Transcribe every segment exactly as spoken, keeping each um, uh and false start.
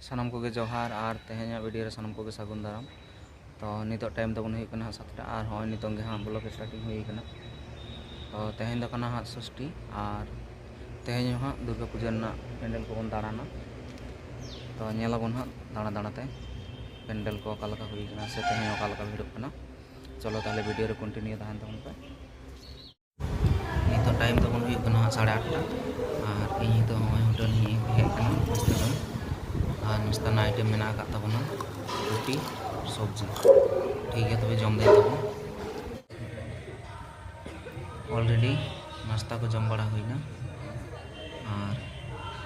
ᱥᱟᱱᱟᱢ ᱠᱚᱜᱮ ᱡᱚᱦᱟᱨ ᱟᱨ ᱛᱮᱦᱮᱧᱟᱜ ᱵᱷᱤᱰᱤᱭᱳ ᱨᱮ ᱥᱟᱱᱟᱢ ᱠᱚᱜᱮ ᱥᱟᱹᱜᱩᱱ ᱫᱟᱨᱟᱢ᱾ ᱛᱚ ᱱᱤᱛᱚᱜ ᱴᱟᱭᱤᱢ ᱛᱟᱵᱚᱱ ᱦᱩᱭᱩᱜ ᱠᱟᱱᱟ ᱦᱟᱸᱜ ᱥᱟᱛᱴᱟ ᱟᱨ ᱦᱚᱸᱜᱼᱚᱭ ᱱᱤᱛᱚᱝ ᱜᱮ ᱦᱟᱸᱜ ᱵᱞᱚᱜ ᱥᱴᱟᱨᱴᱤᱝ ᱦᱩᱭ ᱠᱟᱱᱟ᱾ ᱛᱚ ᱛᱮᱦᱮᱧ ᱫᱚ ᱠᱟᱱᱟ ᱦᱟᱸᱜ ᱥᱚᱥᱴᱤ ᱟᱨ ᱛᱮᱦᱮᱧ ᱦᱚᱸ ᱦᱟᱸᱜ ᱫᱩᱨᱜᱟ ᱯᱩᱡᱟᱹ ᱨᱮᱱᱟᱜ ᱯᱮᱱᱰᱮᱞ ᱠᱚᱵᱚᱱ ᱫᱟᱬᱟᱱᱟ᱾ ᱛᱚ ᱧᱮᱞᱟᱵᱚᱱ ᱦᱟᱸᱜ ᱫᱟᱬᱟ ᱫᱟᱬᱟᱛᱮ ᱯᱮᱱᱰᱮᱞ ᱠᱚ ᱚᱠᱟ ᱞᱮᱠᱟ ᱦᱩᱭ ᱠᱟᱱᱟ ᱥᱮ ᱛᱮᱦᱮᱧ ᱚᱠᱟ ᱞᱮᱠᱟ ᱵᱷᱤᱲᱚᱜ ᱠᱟᱱᱟ᱾ ᱪᱚᱞᱚ ᱛᱟᱦᱚᱞᱮ ᱵᱷᱤᱰᱤᱭᱳ ᱨᱮ ᱠᱚᱱᱴᱤᱱᱤᱭᱩ ᱛᱟᱦᱮᱱ ᱛᱟᱵᱚᱱ ᱯᱮ᱾ ᱱᱤᱛᱚᱜ ᱴᱟᱭᱤᱢ ᱛᱟᱵᱚᱱ ᱦᱩᱭᱩᱜ ᱠᱟᱱᱟ ᱥᱟᱲᱮ ᱟᱴᱴᱟ ᱟᱨ ᱤᱧ ᱱᱤᱛᱚᱜ ᱱᱚᱜᱼᱚᱭ ᱦᱳᱴᱮᱞ ᱤᱧ ᱦᱮᱡ ᱟᱠᱟᱱᱟ ᱱᱟᱥᱛᱟ ᱡᱚᱢ᱾ ᱟᱨ ᱱᱟᱥᱛᱟ ᱨᱮᱱᱟᱜ ᱟᱭᱴᱮᱢ ᱢᱮᱱᱟᱜ ᱟᱠᱟᱫ ᱛᱟᱵᱚᱱᱟ ᱨᱩᱴᱤ, ᱥᱚᱵᱽᱡᱤ᱾ ᱴᱷᱤᱠ ᱜᱮᱭᱟ, ᱛᱚᱵᱮ ᱡᱚᱢ ᱫᱟᱹᱧ ᱛᱟᱵᱚᱱ᱾ ᱚᱞᱨᱮᱰᱤ ᱱᱟᱥᱛᱟ ᱠᱚ ᱡᱚᱢ ᱵᱟᱲᱟ ᱦᱩᱭᱱᱟ᱾ ᱟᱨ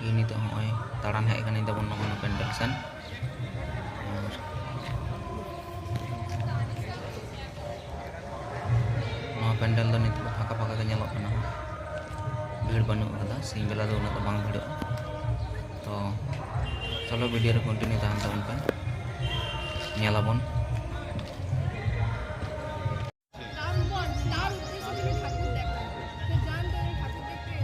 ᱤᱧ ᱱᱤᱛᱚᱜ ᱦᱚᱸᱜᱼᱚᱭ ᱫᱟᱬᱟᱱ ᱦᱮᱡ ᱟᱠᱟᱱᱟᱹᱧ ᱛᱟᱵᱚᱱ ᱱᱚᱜᱼᱚᱭ ᱱᱚᱣᱟ ᱯᱮᱱᱰᱮᱞ ᱥᱮᱱ᱾ ᱟᱨ ᱱᱚᱣᱟ ᱯᱮᱱᱰᱮᱞ ᱫᱚ ᱱᱤᱛᱚᱜ ᱫᱚ ᱯᱷᱟᱸᱠᱟ ᱯᱷᱟᱸᱠᱟ ᱜᱮ ᱧᱮᱞᱚᱜ ᱠᱟᱱᱟ, ᱵᱷᱤᱲ ᱵᱟᱹᱱᱩᱜ ᱟᱠᱟᱫᱟ᱾ ᱥᱤᱧ ᱵᱮᱞᱟ ᱫᱚ ᱩᱱᱟᱹᱜ ᱫᱚ ᱵᱟᱝ ᱵᱷᱤᱲᱚᱜᱼᱟ᱾ ᱛᱚ ᱪᱚᱞᱚ, ᱵᱷᱤᱰᱤᱭᱳ ᱨᱮ ᱠᱚᱱᱴᱤᱱᱤᱭᱩ ᱛᱟᱦᱮᱱ ᱛᱟᱵᱚᱱ ᱯᱮ, ᱧᱮᱞᱟᱵᱚᱱ᱾ তার উপর, তার উদ্দেশ্যে তুমি ঠাকুর দেখো। তো জান তো এই ঠাকুর দেখতে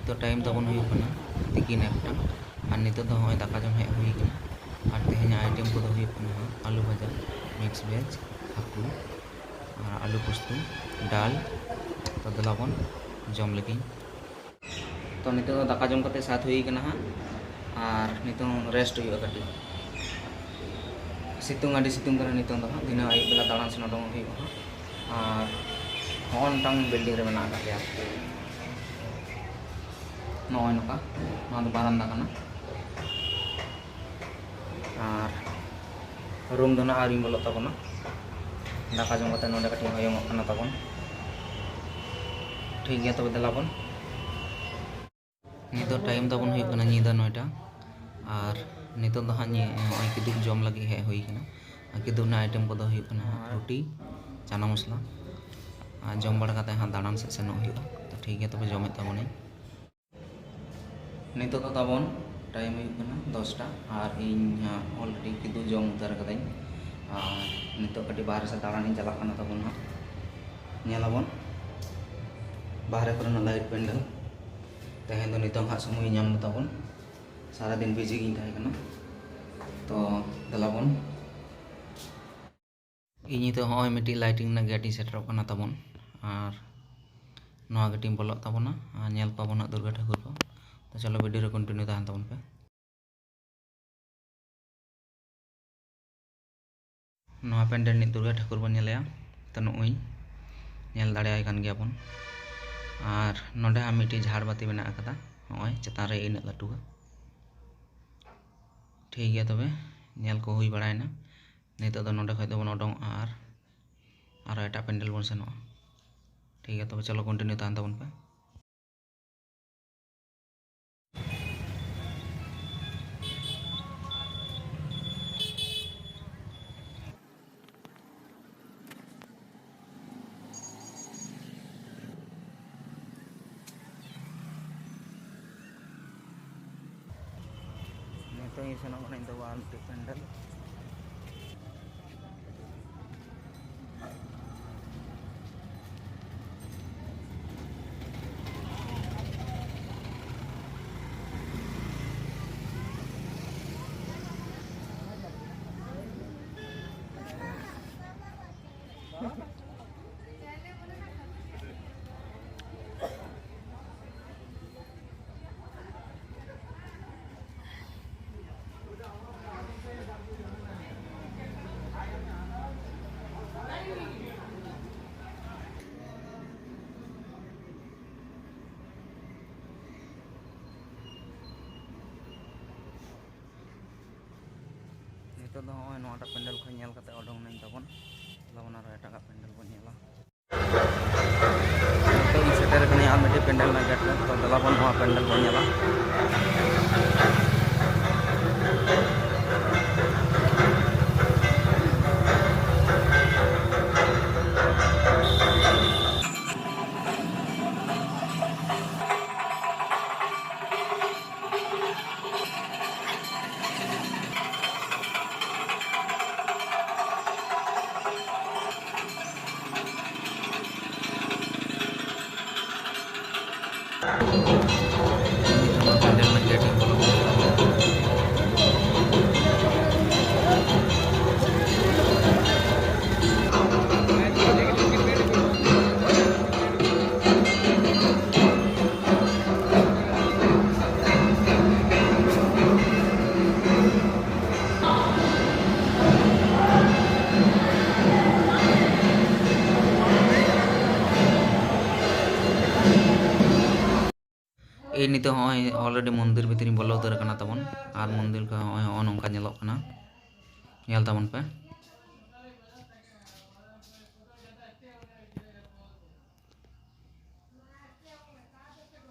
ᱛᱚ, ᱴᱟᱭᱤᱢ ᱛᱟᱵᱚᱱ ᱦᱩᱭᱩᱜ ᱠᱟᱱᱟ ᱛᱤᱠᱤᱱ ᱮᱠᱴᱟ᱾ ᱟᱨ ᱱᱤᱛᱚᱜ ᱫᱚ ᱱᱚᱜᱼᱚᱭ ᱫᱟᱠᱟ ᱡᱚᱢ ᱦᱮᱡ ᱦᱩᱭ ᱠᱟᱱᱟ᱾ ᱟᱨ ᱛᱮᱦᱮᱧᱟᱜ ᱟᱭᱴᱮᱢ ᱠᱚᱫᱚ ᱦᱩᱭᱩᱜ ᱠᱟᱱᱟ ᱟᱹᱞᱩ ᱵᱷᱟᱡᱟ, ᱢᱤᱠᱥ ᱵᱷᱮᱡᱽ, ᱦᱟᱹᱠᱩ, ᱟᱨ ᱟᱹᱞᱩ ᱯᱳᱥᱛᱩ, ᱰᱟᱞ᱾ ᱛᱚ, ᱫᱮᱞᱟ ᱵᱚᱱ ᱡᱚᱢ ᱞᱮᱜᱮ᱾ ᱛᱚ, ᱱᱤᱛᱚᱜ ᱫᱚ ᱫᱟᱠᱟ ᱡᱚᱢ ᱠᱟᱛᱮ ᱥᱟᱛ ᱦᱩᱭ ᱠᱟᱱᱟ ᱦᱟᱸᱜ, ᱟᱨ ᱱᱤᱛᱚᱝ ᱨᱮᱥᱴ ᱦᱩᱭᱩᱜᱼᱟ ᱠᱟᱹᱴᱤᱡ᱾ ᱥᱤᱛᱩᱝ ᱟᱹᱰᱤ ᱥᱤᱛᱩᱝ ᱠᱟᱱᱟ ᱱᱤᱛᱚᱝ ᱫᱚ ᱦᱟᱸᱜ, ᱫᱷᱤᱱᱟᱹᱝ ᱟᱹᱭᱩᱵ ᱵᱮᱞᱟ ᱫᱟᱬᱟᱱ ᱥᱮᱱ ᱩᱰᱩᱝ ᱦᱩᱭᱩᱜᱼᱟ ᱦᱟᱸᱜ᱾ ᱟᱨ ᱦᱚᱸᱜᱼᱚ ᱱᱚᱝᱠᱟᱱ ᱵᱤᱞᱰᱤᱝ ᱨᱮ ᱢᱮᱱᱟᱜ ᱟᱠᱟᱫ ᱞᱮᱭᱟ᱾ ᱱᱚᱜᱼᱚᱭ ᱱᱚᱝᱠᱟ, ᱱᱚᱣᱟ ᱫᱚ ᱵᱟᱨᱟᱱᱫᱟ ᱠᱟᱱᱟ᱾ ᱟᱨ ᱨᱩᱢ ᱫᱚ ᱱᱟᱜ ᱟᱹᱣᱨᱤᱧ ᱵᱚᱞᱚᱜ ᱛᱟᱵᱚᱱᱟ᱾ ᱫᱟᱠᱟ ᱡᱚᱢ ᱠᱟᱛᱮ ᱱᱚᱰᱮ ᱠᱟᱹᱴᱤᱡ ᱦᱚᱭᱚᱝᱚᱜ ᱠᱟᱱᱟ ᱛᱟᱵᱚᱱ᱾ ᱴᱷᱤᱠ ᱜᱮᱭᱟ, ᱛᱚᱵᱮ ᱫᱮᱞᱟ ᱵᱚᱱ᱾ ᱱᱤᱛᱚᱜ ᱴᱟᱭᱤᱢ ᱛᱟᱵᱚᱱ ᱦᱩᱭᱩᱜ ᱠᱟᱱᱟ ᱧᱤᱫᱟᱹ ᱱᱚᱭᱴᱟ᱾ ᱟᱨ ᱱᱤᱛᱚᱜ ᱫᱚ ᱦᱟᱸᱜ ᱱᱤᱭᱟᱹ ᱱᱚᱜᱼᱚᱭ ᱠᱤᱫᱩᱵ ᱡᱚᱢ ᱞᱟᱹᱜᱤᱫ ᱦᱮᱡ ᱦᱩᱭ ᱠᱟᱱᱟ᱾ ᱟᱨ ᱠᱤᱫᱩᱵ ᱨᱮᱱᱟᱜ ᱟᱭᱴᱮᱢ ᱠᱚᱫᱚ ᱦᱩᱭᱩᱜ ᱠᱟᱱᱟ ᱦᱟᱸᱜ ᱨᱩᱴᱤ, ᱪᱟᱱᱟ ᱢᱚᱥᱞᱟ᱾ ᱟᱨ ᱡᱚᱢ ᱵᱟᱲᱟ ᱠᱟᱛᱮ ᱦᱟᱸᱜ ᱫᱟᱬᱟᱱ ᱥᱮᱫ ᱥᱮᱱᱚᱜ ᱦᱩᱭᱩᱜᱼᱟ᱾ ᱛᱚ, ᱴᱷᱤᱠ ᱜᱮᱭᱟ, ᱛᱚᱵᱮ ᱡᱚᱢᱮᱫ ᱛᱟᱵᱚᱱᱟᱹᱧ᱾ ᱱᱤᱛᱚᱜ ᱫᱚ ᱛᱟᱵᱚᱱ ᱴᱟᱭᱤᱢ ᱦᱩᱭᱩᱜ ᱠᱟᱱᱟ ᱫᱚᱥᱴᱟ, ᱟᱨ ᱤᱧ ᱦᱟᱸᱜ already ᱠᱤᱫᱩᱵ ᱡᱚᱢ ᱩᱛᱟᱹᱨ ᱠᱟᱹᱫᱟᱹᱧ᱾ ᱟᱨ ᱱᱤᱛᱚᱜ ᱠᱟᱹᱴᱤᱡ ᱵᱟᱦᱨᱮ ᱥᱮᱫ ᱫᱟᱬᱟᱱᱤᱧ ᱪᱟᱞᱟᱜ ᱠᱟᱱᱟ ᱛᱟᱵᱚᱱ ᱦᱟᱸᱜ᱾ ᱧᱮᱞᱟᱵᱚᱱ ᱵᱟᱦᱨᱮ ᱠᱚᱨᱮᱱᱟᱜ ᱞᱟᱭᱤᱴ ᱯᱮᱱᱰᱮᱞ᱾ ᱛᱮᱦᱮᱧ ᱫᱚ ᱱᱤᱛᱚᱝ ᱦᱟᱸᱜ ᱥᱚᱢᱚᱭ ᱧᱟᱢ ᱞᱮ ᱛᱟᱵᱚᱱ, ᱥᱟᱨᱟᱫᱤᱱ ᱵᱤᱡᱤ ᱜᱤᱧ ᱛᱟᱦᱮᱸ ᱠᱟᱱᱟ᱾ ᱛᱚ, ᱫᱮᱞᱟᱵᱚᱱ᱾ ᱤᱧ ᱱᱤᱛᱚᱜ ᱦᱚᱸᱜᱼᱚᱭ ᱢᱤᱫᱴᱤᱡ ᱞᱟᱭᱤᱴᱤᱝ ᱨᱮᱱᱟᱜ ᱜᱮᱴ ᱤᱧ ᱥᱮᱴᱮᱨᱚᱜ ᱠᱟᱱᱟ ᱛᱟᱵᱚᱱ, ᱟᱨ ᱱᱚᱣᱟ ᱜᱮᱴ ᱤᱧ ᱵᱚᱞᱚᱜ ᱛᱟᱵᱚᱱᱟ, ᱟᱨ ᱧᱮᱞ ᱠᱚᱣᱟ ᱵᱚᱱ ᱦᱟᱸᱜ ᱫᱩᱨᱜᱟ ᱴᱷᱟᱹᱠᱩᱨ ᱠᱚ᱾ ᱛᱚ, ᱪᱚᱞᱚ, ᱵᱷᱤᱰᱤᱭᱳ ᱨᱮ ᱠᱚᱱᱴᱤᱱᱤᱭᱩ ᱛᱟᱦᱮᱱ ᱛᱟᱵᱚᱱ ᱯᱮ᱾ ᱱᱚᱣᱟ ᱯᱮᱱᱰᱮᱞ ᱨᱤᱱᱤᱡ ᱫᱩᱨᱜᱟ ᱴᱷᱟᱹᱠᱩᱨ ᱵᱚᱱ ᱧᱮᱞᱮᱭᱟ᱾ ᱛᱚ, ᱱᱩᱜᱼᱩᱭ ᱧᱮᱞ ᱫᱟᱲᱮᱭᱟᱭ ᱠᱟᱱ ᱜᱮᱭᱟ ᱵᱚᱱ᱾ ᱟᱨ ᱱᱚᱰᱮ ᱦᱟᱸᱜ ᱢᱤᱫᱴᱤᱡ ᱡᱷᱟᱲ ᱵᱟᱹᱛᱤ ᱢᱮᱱᱟᱜ ᱟᱠᱟᱫᱟ, ᱱᱚᱜᱼᱚᱭ ᱪᱮᱛᱟᱱ ᱨᱮ ᱤᱱᱟᱹᱜ ᱞᱟᱹᱴᱩᱣᱟ᱾ ᱴᱷᱤᱠ ᱜᱮᱭᱟ, ᱛᱚᱵᱮ ᱧᱮᱞ ᱠᱚ ᱦᱩᱭ ᱵᱟᱲᱟᱭᱮᱱᱟ᱾ ᱱᱤᱛᱚᱜ ᱫᱚ ᱱᱚᱰᱮ ᱠᱷᱚᱡ ᱫᱚᱵᱚᱱ ᱚᱰᱚᱝᱚᱜᱼᱟ ᱟᱨ ᱟᱨᱚ ᱮᱴᱟᱜ ᱯᱮᱱᱰᱮᱞ ᱵᱚᱱ ᱥᱮᱱᱚᱜᱼᱟ᱾ ᱴᱷᱤᱠ ᱜᱮᱭᱟ, ᱛᱚᱵᱮ ᱪᱚᱞᱚ, ᱠᱚᱱᱴᱤᱱᱤᱭᱩ ᱛᱟᱦᱮᱱ ᱛᱟᱵᱚᱱ ᱯᱮ᱾ ᱱᱤᱛᱚᱝ ᱤᱧ ᱥᱮᱱᱚᱜ ᱠᱟᱱᱟ ᱤᱧ ᱫᱚ ᱟᱨ ᱢᱤᱫᱴᱮᱡ ᱯᱮᱱᱰᱮᱞ᱾ ᱫᱚ ᱱᱚᱜᱼᱚᱭ ᱱᱚᱣᱟᱴᱟᱜ ᱯᱮᱱᱰᱮᱞ ᱠᱷᱚᱱ ᱧᱮᱞ ᱠᱟᱛᱮ ᱚᱰᱚᱝ ᱱᱟᱹᱧ ᱛᱟᱵᱚᱱ᱾ ᱛᱟᱵᱚᱱ ᱟᱨᱚ ᱮᱴᱟᱜᱟᱜ ᱯᱮᱱᱰᱮᱞ ᱵᱚᱱ ᱧᱮᱞᱟ᱾ ᱱᱤᱛᱚᱜ ᱤᱧ ᱥᱮᱴᱮᱨ ᱟᱠᱟᱱᱟ ᱟᱨ ᱢᱤᱫᱴᱤᱡ ᱯᱮᱱᱰᱮᱞ ᱨᱮᱱᱟᱜ ᱜᱮᱴ ᱨᱮ᱾ ᱛᱚ ᱫᱮᱞᱟ ᱵᱚᱱ ᱱᱚᱣᱟ ᱯᱮᱱᱰᱮᱞ ᱵᱚᱱ ᱧᱮᱞᱟ᱾ ᱮᱭ ᱱᱤᱛᱚᱜ ᱦᱚᱸᱜᱼᱚᱭ already ᱢᱚᱱᱫᱤᱨ ᱵᱷᱤᱛᱨᱤᱧ ᱵᱚᱞᱚ ᱩᱛᱟᱹᱨ ᱟᱠᱟᱱᱟ ᱛᱟᱵᱚᱱ᱾ ᱟᱨ ᱢᱚᱱᱫᱤᱨ ᱠᱚ ᱦᱚᱸᱜᱼᱚᱭ ᱦᱚᱸᱜᱼᱚ ᱱᱚᱝᱠᱟ ᱧᱮᱞᱚᱜ ᱠᱟᱱᱟ, ᱧᱮᱞ ᱛᱟᱵᱚᱱ ᱯᱮ᱾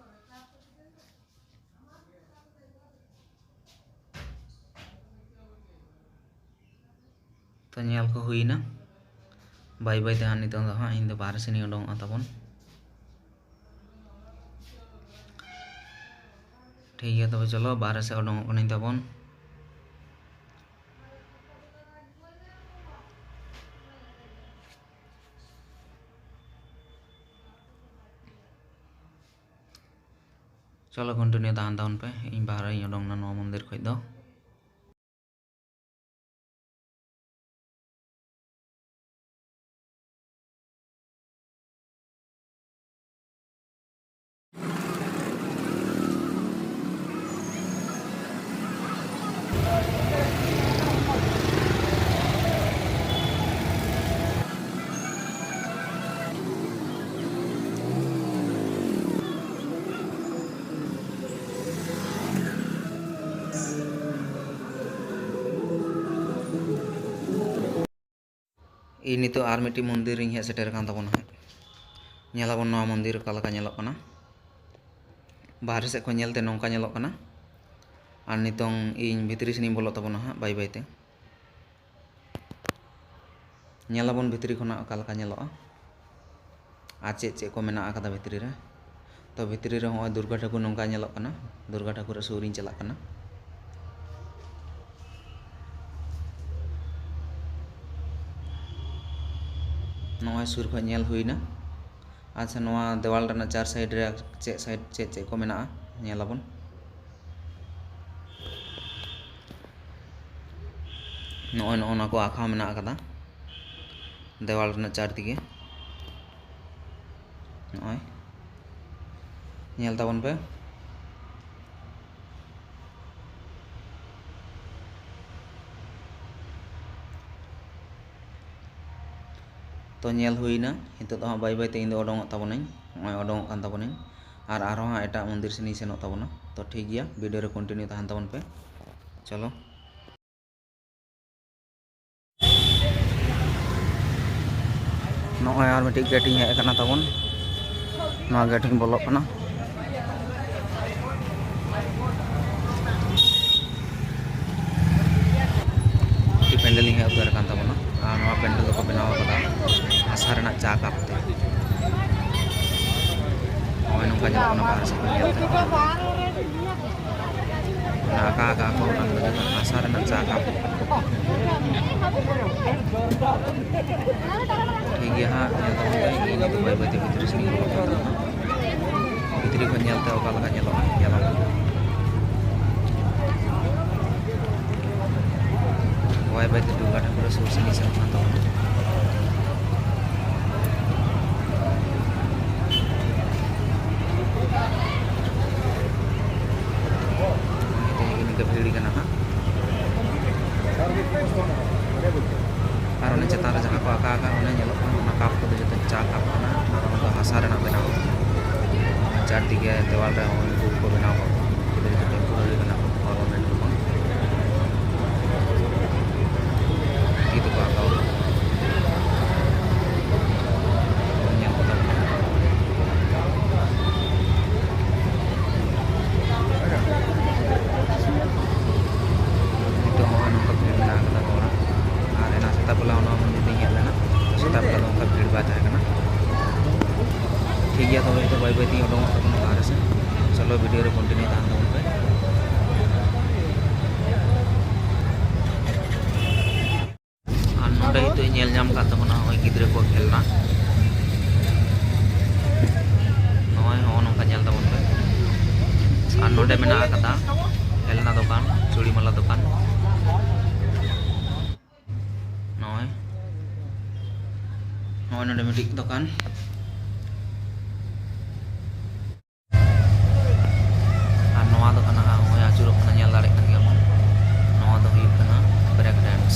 ᱛᱚ ᱧᱮᱞ ᱠᱚ ᱦᱩᱭᱱᱟ᱾ ᱵᱟᱭ ᱵᱟᱭ ᱛᱮ ᱦᱟᱸᱜ ᱱᱤᱛᱚᱝ ᱫᱚ ᱦᱟᱸᱜ ᱤᱧ ᱫᱚ ᱵᱟᱦᱨᱮ ᱥᱮᱱ ᱤᱧ ᱩᱰᱩᱝᱚᱜᱼᱟ ᱛᱟᱵᱚᱱ᱾ ᱴᱷᱤᱠ ᱜᱮᱭᱟ, ᱛᱚᱵᱮ ᱪᱚᱞᱚ ᱵᱟᱦᱨᱮ ᱥᱮᱫ ᱩᱰᱩᱝᱚᱜ ᱠᱟᱹᱱᱟᱹᱧ ᱛᱟᱵᱚᱱ᱾ ᱪᱚᱞᱚ continue ᱛᱟᱦᱮᱱ ᱛᱟᱵᱚᱱ ᱯᱮ, ᱤᱧ ᱵᱟᱦᱨᱮᱧ ᱩᱰᱩᱝ ᱮᱱᱟ ᱱᱚᱣᱟ ᱢᱚᱱᱫᱤᱨ ᱠᱷᱚᱡ ᱫᱚ᱾ ᱤᱧ ᱱᱤᱛᱚᱜ ᱟᱨ ᱢᱤᱫᱴᱤᱡ ᱢᱚᱱᱫᱤᱨ ᱨᱤᱧ ᱦᱮᱡ ᱥᱮᱴᱮᱨ ᱟᱠᱟᱱ ᱛᱟᱵᱚᱱᱟ ᱦᱟᱸᱜ᱾ ᱧᱮᱞᱟᱵᱚᱱ ᱱᱚᱣᱟ ᱢᱚᱱᱫᱤᱨ ᱚᱠᱟ ᱞᱮᱠᱟ ᱧᱮᱞᱚᱜ ᱠᱟᱱᱟ᱾ ᱵᱟᱦᱨᱮ ᱥᱮᱫ ᱠᱷᱚᱱ ᱧᱮᱞᱛᱮ ᱱᱚᱝᱠᱟ ᱧᱮᱞᱚᱜ ᱠᱟᱱᱟ᱾ ᱟᱨ ᱱᱤᱛᱚᱝ ᱤᱧ ᱵᱷᱤᱛᱨᱤ ᱥᱮᱱᱤᱧ ᱵᱚᱞᱚᱜ ᱛᱟᱵᱚᱱᱟ ᱦᱟᱸᱜ ᱵᱟᱭ ᱵᱟᱭ ᱛᱮ᱾ ᱧᱮᱞᱟᱵᱚᱱ ᱵᱷᱤᱛᱨᱤ ᱠᱷᱚᱱᱟᱜ ᱚᱠᱟ ᱞᱮᱠᱟ ᱧᱮᱞᱚᱜᱼᱟ ᱟᱨ ᱪᱮᱫ ᱪᱮᱫ ᱠᱚ ᱢᱮᱱᱟᱜ ᱟᱠᱟᱫᱟ ᱵᱷᱤᱛᱨᱤ ᱨᱮ᱾ ᱛᱚ, ᱵᱷᱤᱛᱨᱤ ᱨᱮ ᱦᱚᱸᱜᱼᱚᱭ ᱫᱩᱨᱜᱟ ᱴᱷᱟᱹᱠᱩᱨ ᱱᱚᱝᱠᱟ ᱧᱮᱞᱚᱜ ᱠᱟᱱᱟ᱾ ᱫᱩᱨᱜᱟ ᱴᱷᱟᱹᱠᱩᱨᱟᱜ ᱥᱩᱨ ᱨᱤᱧ ᱪᱟᱞᱟᱜ ᱠᱟᱱᱟ᱾ ᱱᱚᱜᱼᱚᱭ ᱥᱩᱨ ᱠᱷᱚᱱ ᱧᱮᱞ ᱦᱩᱭᱱᱟ᱾ ᱟᱪᱪᱷᱟ, ᱱᱚᱣᱟ ᱫᱮᱣᱟᱞ ᱨᱮᱱᱟᱜ ᱪᱟᱨ ᱥᱟᱭᱤᱰ ᱨᱮ ᱪᱮᱫ ᱥᱟᱭᱤᱰ ᱪᱮᱫ ᱪᱮᱫ ᱠᱚ ᱢᱮᱱᱟᱜᱼᱟ, ᱧᱮᱞᱟᱵᱚᱱ᱾ ᱱᱚᱜᱼᱚᱭ ᱱᱚᱜᱼᱚ ᱱᱚᱣᱟ ᱠᱚ ᱟᱸᱠᱷᱟᱣ ᱢᱮᱱᱟᱜ ᱟᱠᱟᱫᱟ ᱫᱮᱣᱟᱞ ᱨᱮᱱᱟᱜ ᱪᱟᱨ ᱫᱤᱠᱮ᱾ ᱱᱚᱜᱼᱚᱭ ᱧᱮᱞ ᱛᱟᱵᱚᱱ ᱯᱮ᱾ ᱛᱚ, ᱧᱮᱞ ᱦᱩᱭᱱᱟ᱾ ᱱᱤᱛᱚᱜ ᱫᱚ ᱦᱟᱸᱜ ᱵᱟᱭ ᱵᱟᱭ ᱛᱮ ᱤᱧ ᱫᱚ ᱚᱰᱚᱝᱚᱜ ᱛᱟᱵᱚᱱᱟᱹᱧ᱾ ᱱᱚᱜᱼᱚᱭ ᱚᱰᱚᱝᱚᱜ ᱠᱟᱱ ᱛᱟᱵᱚᱱᱟᱹᱧ᱾ ᱟᱨ ᱟᱨᱦᱚᱸ ᱦᱟᱸᱜ ᱮᱴᱟᱜ ᱢᱚᱱᱫᱤᱨ ᱥᱮᱱ ᱤᱧ ᱥᱮᱱᱚᱜ ᱛᱟᱵᱚᱱᱟ᱾ ᱛᱚ, ᱴᱷᱤᱠ ᱜᱮᱭᱟ, ᱵᱷᱤᱰᱤᱭᱳ ᱨᱮ ᱠᱚᱱᱴᱤᱱᱤᱭᱩ ᱛᱟᱦᱮᱱ ᱛᱟᱵᱚᱱ ᱯᱮ᱾ ᱪᱚᱞᱚ᱾ ᱱᱚᱜᱼᱚᱭ ᱟᱨ ᱢᱤᱫᱴᱤᱡ ᱜᱮᱴ ᱤᱧ ᱦᱮᱡ ᱟᱠᱟᱱᱟ ᱛᱟᱵᱚᱱ᱾ ᱱᱚᱣᱟ ᱜᱮᱴ ᱤᱧ ᱵᱚᱞᱚᱜ ᱠᱟᱱᱟ᱾ ᱢᱤᱫᱴᱤᱡ ᱯᱮᱱᱰᱮᱞ ᱤᱧ ᱦᱮᱡ ᱩᱛᱟᱹᱨ ᱟᱠᱟᱱ ᱛᱟᱵᱚᱱᱟ᱾ ᱟᱨ ᱱᱚᱣᱟ ᱯᱮᱱᱰᱮᱞ ᱫᱚᱠᱚ ᱵᱮᱱᱟᱣ ᱟᱠᱟᱫᱟ ᱦᱟᱥᱟ ᱨᱮᱱᱟᱜ ᱪᱟ ᱠᱟᱯ ᱛᱮ᱾ ᱱᱚᱜᱼᱚᱭ ᱱᱚᱝᱠᱟ ᱧᱮᱞᱚᱜ ᱠᱟᱱᱟ ᱵᱟᱦᱨᱮ ᱥᱮᱫ ᱠᱷᱚᱱ ᱧᱮᱞ ᱛᱮ᱾ ᱚᱱᱟ ᱟᱠᱟ ᱟᱠᱟ ᱠᱚ ᱚᱱᱟ ᱠᱚᱫᱚ ᱡᱚᱛᱚ ᱦᱟᱥᱟ ᱨᱮᱱᱟᱜ ᱪᱟ ᱠᱟᱯ᱾ ᱴᱷᱤᱠ ᱜᱮᱭᱟ ᱦᱟᱸᱜ, ᱧᱮᱞ ᱛᱟᱵᱚᱱ ᱯᱮ, ᱤᱧ ᱱᱤᱛᱚᱜ ᱵᱟᱹᱭ ᱵᱟᱹᱭ ᱛᱮ ᱵᱷᱤᱛᱨᱤ ᱥᱮᱫ ᱤᱧ ᱵᱚᱞᱚᱜ ᱠᱟᱱ ᱛᱟᱵᱚᱱᱟ᱾ ᱵᱷᱤᱛᱨᱤ ᱠᱷᱚᱱ ᱧᱮᱞ ᱛᱮ ᱚᱠᱟ ᱞᱮᱠᱟ ᱧᱮᱞᱚᱜᱼᱟ, ᱧᱮᱞᱟᱵᱚᱱ᱾ ᱵᱟᱹᱭ ᱵᱟᱹᱭ ᱛᱮ ᱫᱩᱨᱜᱟ ᱴᱷᱟᱹᱠᱩᱨ ᱥᱩᱨ ᱥᱮᱫ ᱤᱧ ᱥᱮᱱᱚᱜ ᱠᱟᱱ ᱛᱟᱵᱚᱱᱟ᱾ ᱱᱤᱛᱚᱜ ᱤᱱᱠᱟᱹ ᱵᱷᱤᱲ ᱠᱟᱱᱟ ᱦᱟᱸᱜ᱾ ᱟᱨ ᱚᱱᱮ ᱪᱮᱛᱟᱱ ᱨᱮ ᱡᱟᱦᱟᱸ ᱠᱚ ᱟᱠᱟ ᱟᱠᱟᱫ, ᱚᱱᱮ ᱧᱮᱞᱚᱜ ᱠᱟᱱᱟ, ᱚᱱᱟ ᱠᱟᱯ ᱠᱚᱫᱚ ᱡᱚᱛᱚ ᱪᱟ ᱠᱟᱯ ᱠᱟᱱᱟ᱾ ᱟᱨ ᱚᱱᱟ ᱫᱚ ᱦᱟᱥᱟ ᱨᱮᱱᱟᱜ ᱵᱮᱱᱟᱣ᱾ ᱪᱟᱨᱫᱤᱠᱮ ᱫᱮᱣᱟᱞ ᱨᱮ ᱦᱚᱸᱜᱼᱚᱭ ᱩᱱᱠᱩ ᱠᱚ ᱵᱮᱱᱟᱣ ᱠᱟᱜ ᱠᱚᱣᱟ᱾ ᱩᱱᱠᱩ ᱫᱚ ᱡᱚᱛᱚ ᱴᱮᱢᱯᱳᱨᱟᱨᱤ ᱠᱟᱱᱟ ᱠᱚ, ᱯᱟᱨᱢᱟᱱᱮᱱᱴ ᱫᱚ ᱵᱟᱝ᱾ ᱛᱤ ᱛᱮᱠᱚ ᱟᱸᱠᱟᱣ ᱠᱟᱜ᱾ ᱵᱷᱤᱲ ᱵᱟᱭ ᱛᱟᱦᱮᱸ ᱠᱟᱱᱟ᱾ ᱴᱷᱤᱠ ᱜᱮᱭᱟ, ᱛᱚᱵᱮ ᱱᱤᱛᱚᱜ ᱵᱟᱹᱭ ᱵᱟᱹᱭ ᱛᱮᱧ ᱩᱰᱩᱝᱚᱜ ᱛᱟᱵᱚᱱᱟ ᱵᱟᱦᱨᱮ ᱥᱮᱫ᱾ ᱪᱚᱞᱚ, ᱵᱷᱤᱰᱤᱭᱳ ᱨᱮ ᱠᱚᱱᱴᱤᱱᱤᱭᱩ ᱛᱟᱦᱮᱱ ᱛᱟᱵᱚᱱ ᱯᱮ᱾ ᱟᱨ ᱱᱚᱰᱮ ᱱᱤᱛᱚᱜ ᱤᱧ ᱧᱮᱞ ᱧᱟᱢ ᱠᱟᱫ ᱛᱟᱵᱚᱱᱟ ᱱᱚᱜᱼᱚᱭ ᱜᱤᱫᱽᱨᱟᱹ ᱠᱚ ᱠᱷᱮᱞᱱᱟ᱾ ᱱᱚᱜᱼᱚᱭ ᱱᱚᱜᱼᱚ ᱱᱚᱝᱠᱟ ᱧᱮᱞ ᱛᱟᱵᱚᱱ ᱯᱮ᱾ ᱟᱨ ᱱᱚᱰᱮ ᱢᱮᱱᱟᱜ ᱟᱠᱟᱫᱟ ᱠᱷᱮᱞᱱᱟ ᱫᱚᱠᱟᱱ, ᱪᱩᱲᱤ ᱢᱟᱞᱟ ᱫᱚᱠᱟᱱ᱾ ᱱᱚᱜᱼᱚᱭ, ᱱᱚᱜᱼᱚᱭ ᱱᱚᱰᱮ ᱢᱤᱫᱴᱤᱡ ᱫᱚᱠᱟᱱ᱾ ᱟᱨ ᱱᱚᱣᱟ ᱫᱚ ᱠᱟᱱᱟ ᱦᱟᱸᱜ, ᱱᱚᱜᱼᱚᱭ ᱟᱹᱪᱩᱨᱚᱜ ᱠᱟᱱᱟ, ᱧᱮᱞ ᱫᱟᱲᱮᱭᱟᱜ ᱠᱟᱱ ᱜᱮᱭᱟ ᱵᱚᱱ᱾ ᱱᱚᱣᱟ ᱫᱚ ᱦᱩᱭᱩᱜ ᱠᱟᱱᱟ ᱵᱨᱮᱠ ᱰᱮᱱᱥ᱾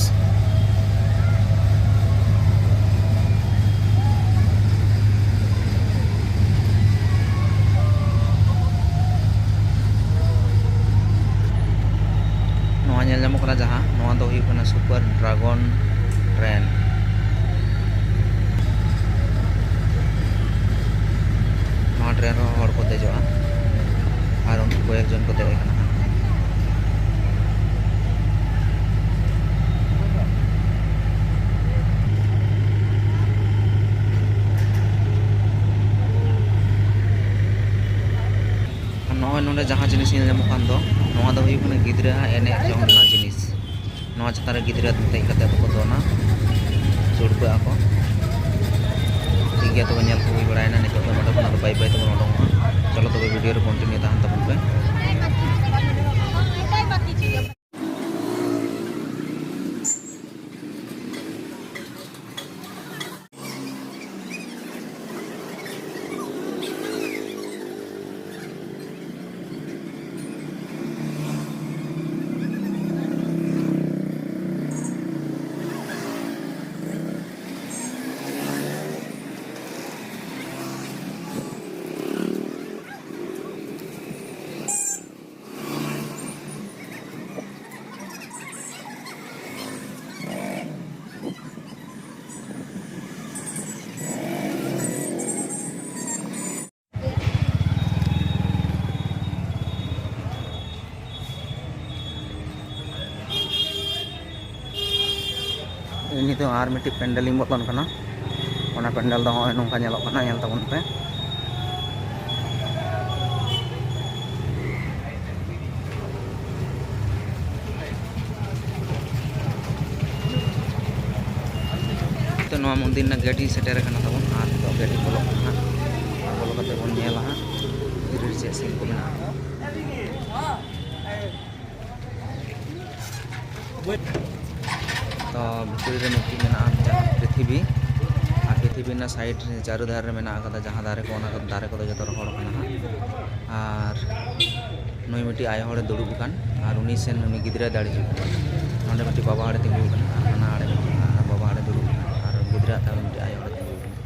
ᱱᱚᱣᱟ ᱧᱮᱞ ᱧᱟᱢᱚᱜ ᱠᱟᱱᱟ ᱡᱟᱦᱟᱸ, ᱱᱚᱣᱟ ᱫᱚ ᱦᱩᱭᱩᱜ ᱠᱟᱱᱟ ᱥᱩᱯᱟᱨ ᱰᱨᱟᱜᱚᱱ ᱴᱨᱮᱱ᱾ ᱱᱚᱣᱟ ᱴᱨᱮᱱ ᱨᱮᱦᱚᱸ ᱦᱚᱲ ᱠᱚ ᱫᱮᱡᱚᱜᱼᱟ ᱟᱨ ᱩᱱᱠᱩ ᱠᱚᱭᱮᱠ ᱡᱚᱱ ᱠᱚ ᱫᱮᱡ ᱟᱠᱟᱱᱟ ᱦᱟᱸᱜ᱾ ᱟᱨ ᱱᱚᱜᱼᱚᱭ ᱱᱚᱰᱮ ᱡᱟᱦᱟᱸ ᱡᱤᱱᱤᱥ ᱧᱮᱞ ᱧᱟᱢᱚᱜ ᱠᱟᱱ ᱫᱚ, ᱱᱚᱣᱟ ᱫᱚ ᱦᱩᱭᱩᱜ ᱠᱟᱱᱟ ᱜᱤᱫᱽᱨᱟᱹ ᱟᱜ ᱮᱱᱮᱡ ᱡᱚᱝ ᱨᱮᱱᱟᱜ ᱡᱤᱱᱤᱥ᱾ ᱱᱚᱣᱟ ᱪᱮᱛᱟᱱ ᱨᱮ ᱜᱤᱫᱽᱨᱟᱹ ᱫᱮᱡ ᱠᱟᱛᱮ ᱫᱚᱠᱚ ᱫᱚᱱᱟ, ᱪᱩᱲᱯᱟᱹᱜ ᱟᱠᱚ᱾ ᱴᱷᱤᱠ ᱜᱮᱭᱟ, ᱛᱚᱵᱮ ᱧᱮᱞ ᱠᱚ ᱦᱩᱭ ᱵᱟᱲᱟᱭᱮᱱᱟ᱾ ᱱᱤᱛᱚᱜ ᱫᱚ ᱱᱚᱰᱮ ᱠᱷᱚᱱᱟᱜ ᱫᱚ ᱵᱟᱭ ᱵᱟᱭ ᱛᱮᱵᱚᱱ ᱩᱰᱩᱝᱚᱜᱼᱟ᱾ ᱪᱚᱞᱚ ᱛᱚᱵᱮ, ᱵᱷᱤᱰᱤᱭᱳ ᱨᱮ ᱠᱚᱱᱴᱤᱱᱤᱭᱩ ᱛᱟᱦᱮᱱ ᱛᱟᱵᱚᱱ ᱯᱮ᱾ ᱱᱤᱛᱚᱜ ᱟᱨ ᱢᱤᱫᱴᱤᱡ ᱯᱮᱱᱰᱮᱞ ᱤᱧ ᱵᱚᱞᱚᱱ ᱠᱟᱱᱟ᱾ ᱚᱱᱟ ᱯᱮᱱᱰᱮᱞ ᱫᱚ ᱱᱚᱜᱼᱚᱭ ᱱᱚᱝᱠᱟ ᱧᱮᱞᱚᱜ ᱠᱟᱱᱟ, ᱧᱮᱞ ᱛᱟᱵᱚᱱ ᱯᱮ᱾ ᱛᱚ, ᱱᱚᱣᱟ ᱢᱚᱱᱫᱤᱨ ᱨᱮᱱᱟᱜ ᱜᱮᱴ ᱤᱧ ᱥᱮᱴᱮᱨ ᱟᱠᱟᱱᱟ ᱛᱟᱵᱚᱱ, ᱟᱨ ᱱᱤᱛᱚᱜ ᱜᱮᱴ ᱤᱧ ᱵᱚᱞᱚᱜ ᱠᱟᱱᱟ ᱦᱟᱸᱜ᱾ ᱟᱨ ᱵᱚᱞᱚ ᱠᱟᱛᱮ ᱵᱚᱱ ᱧᱮᱞᱟ ᱦᱟᱸᱜ ᱵᱷᱤᱛᱨᱤ ᱨᱮ ᱪᱮᱫ ᱥᱤᱱ ᱠᱚ ᱢᱮᱱᱟᱜᱼᱟ᱾ ᱛᱚ, ᱵᱷᱤᱛᱨᱤ ᱨᱮ ᱢᱤᱫᱴᱤᱡ ᱢᱮᱱᱟᱜᱼᱟ ᱡᱟᱦᱟᱸ ᱯᱨᱤᱛᱷᱤᱵᱤ, ᱟᱨ ᱯᱨᱤᱛᱷᱤᱵᱤ ᱨᱮᱱᱟᱜ ᱥᱟᱭᱤᱰ ᱨᱮ ᱪᱟᱨᱚ ᱫᱷᱟᱨᱮ ᱨᱮ ᱢᱮᱱᱟᱜ ᱟᱠᱟᱫᱟ, ᱡᱟᱦᱟᱸ ᱫᱟᱨᱮ ᱠᱚ, ᱚᱱᱟ ᱠᱚ ᱫᱟᱨᱮ ᱠᱚᱫᱚ ᱡᱚᱛᱚ ᱨᱚᱦᱚᱲ ᱟᱠᱟᱱᱟ ᱦᱟᱸᱜ᱾ ᱟᱨ ᱱᱩᱭ ᱢᱤᱫᱴᱤᱡ ᱟᱭᱳ ᱦᱚᱲᱮ ᱫᱩᱲᱩᱵ ᱟᱠᱟᱱ, ᱟᱨ ᱩᱱᱤ ᱥᱮᱱ ᱩᱱᱤ ᱜᱤᱫᱽᱨᱟᱹᱭ ᱫᱟᱹᱲ ᱦᱤᱡᱩᱜ ᱠᱟᱱᱟ᱾ ᱱᱚᱸᱰᱮ ᱢᱤᱫᱴᱤᱡ ᱵᱟᱵᱟ ᱦᱚᱲᱮ ᱛᱤᱸᱜᱩ ᱟᱠᱟᱱᱟ, ᱟᱨ ᱦᱟᱱᱟ ᱟᱲᱮ ᱢᱤᱫᱴᱤᱡ ᱢᱮᱱᱟᱜᱼᱟ, ᱵᱟᱵᱟ ᱦᱚᱲᱮ ᱫᱩᱲᱩᱵ ᱟᱠᱟᱱᱟ, ᱟᱨ ᱜᱤᱫᱽᱨᱟᱹ ᱟᱜ ᱛᱟᱭᱚᱢ ᱢᱤᱫᱴᱤᱡ ᱟᱭᱳ ᱦᱚᱲᱮ ᱛᱤᱸᱜᱩ ᱟᱠᱟᱱᱟ᱾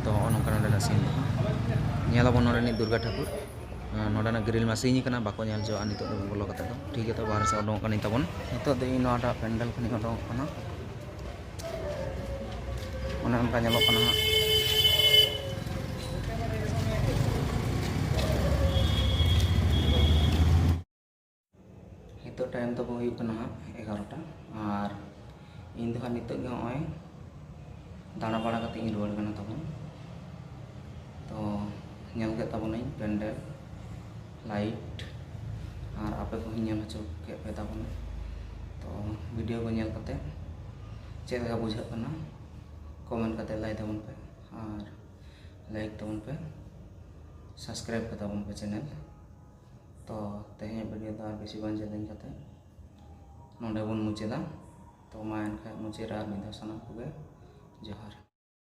ᱛᱚ, ᱦᱚᱸᱜᱼᱚ ᱱᱚᱝᱠᱟ ᱱᱚᱸᱰᱮᱱᱟᱜ ᱥᱤᱱ ᱫᱚ᱾ ᱧᱮᱞᱟᱵᱚᱱ ᱱᱚᱸᱰᱮᱱᱤᱡ ᱫᱩᱨᱜᱟ ᱴᱷᱟᱹᱠᱩᱨ᱾ ᱱᱚᱸᱰᱮᱱᱟᱜ ᱜᱨᱤᱞ ᱢᱟ ᱥᱤᱧ ᱟᱠᱟᱱᱟ, ᱵᱟᱠᱚ ᱧᱮᱞ ᱦᱚᱪᱚᱣᱟᱜᱼᱟ ᱱᱤᱛᱚᱜ ᱫᱚ ᱵᱚᱞᱚ ᱠᱟᱛᱮ ᱫᱚ᱾ ᱴᱷᱤᱠ ᱜᱮᱭᱟ, ᱛᱚ, ᱵᱟᱦᱨᱮ ᱥᱮᱫ ᱩᱰᱩᱝᱚᱜ ᱠᱟᱹᱱᱟᱹᱧ ᱛᱟᱵᱚᱱ᱾ ᱱᱤᱛᱚᱜ ᱫᱚ ᱤᱧ ᱱᱚᱣᱟᱴᱟᱜ ᱯᱮᱱᱰᱮᱞ ᱠᱷᱚᱱᱤᱧ ᱩᱰᱩᱝᱚᱜ ᱠᱟᱱᱟ᱾ ᱚᱱᱮ ᱚᱱᱠᱟ ᱧᱮᱞᱚᱜ ᱠᱟᱱᱟ ᱦᱟᱸᱜ᱾ ᱱᱤᱛᱚᱜ ᱴᱟᱭᱤᱢ ᱛᱟᱵᱚ ᱦᱩᱭᱩᱜ ᱠᱟᱱᱟ ᱦᱟᱸᱜ ᱮᱜᱟᱨᱚᱴᱟ, ᱟᱨ ᱤᱧ ᱫᱚ ᱦᱟᱸᱜ ᱱᱤᱛᱚᱜ ᱜᱮ ᱱᱚᱜᱼᱚᱭ ᱫᱟᱬᱟ ᱵᱟᱲᱟ ᱠᱟᱛᱮ ᱤᱧ ᱨᱩᱣᱟᱹᱲ ᱠᱟᱱᱟ ᱛᱟᱵᱚᱱ᱾ ᱛᱚ, ᱧᱮᱞ ᱠᱮᱫ ᱛᱟᱵᱚᱱᱟᱹᱧ ᱯᱮᱱᱰᱮᱞ, ᱞᱟᱭᱤᱴ, ᱟᱨ ᱟᱯᱮ ᱠᱚᱦᱚᱸᱧ ᱧᱮᱞ ᱦᱚᱪᱚ ᱠᱮᱫ ᱯᱮ ᱛᱟᱵᱚᱱᱟ᱾ ᱛᱚ, ᱵᱷᱤᱰᱤᱭᱳ ᱠᱚ ᱧᱮᱞ ᱠᱟᱛᱮ ᱪᱮᱫ ᱞᱮᱠᱟ ᱵᱩᱡᱷᱟᱹᱜ ᱠᱟᱱᱟ, ᱠᱚᱢᱮᱱᱴ ᱠᱟᱛᱮ ᱞᱟᱹᱭ ᱛᱟᱵᱚᱱ ᱯᱮ, ᱟᱨ ᱞᱟᱭᱤᱠ ᱛᱟᱵᱚᱱ ᱯᱮ, ᱥᱟᱵᱥᱠᱨᱟᱭᱤᱵ ᱠᱟᱛᱟᱵᱚᱱ ᱯᱮ ᱪᱮᱱᱮᱞ᱾ ᱛᱚ, ᱛᱮᱦᱮᱧᱟᱜ ᱵᱷᱤᱰᱤᱭᱳ ᱫᱚ ᱟᱨ ᱵᱮᱥᱤ ᱵᱟᱝ ᱡᱮᱞᱮᱧ ᱠᱟᱛᱮ ᱱᱚᱰᱮ ᱵᱚᱱ ᱢᱩᱪᱟᱹᱫᱟ᱾ ᱛᱚ, ᱢᱟ ᱮᱱᱠᱷᱟᱱ ᱢᱩᱪᱟᱹᱫ ᱨᱮ ᱟᱨ ᱢᱤᱫ ᱫᱷᱟᱣ ᱥᱟᱱᱟᱢ ᱠᱚᱜᱮ ᱡᱚᱦᱟᱨ᱾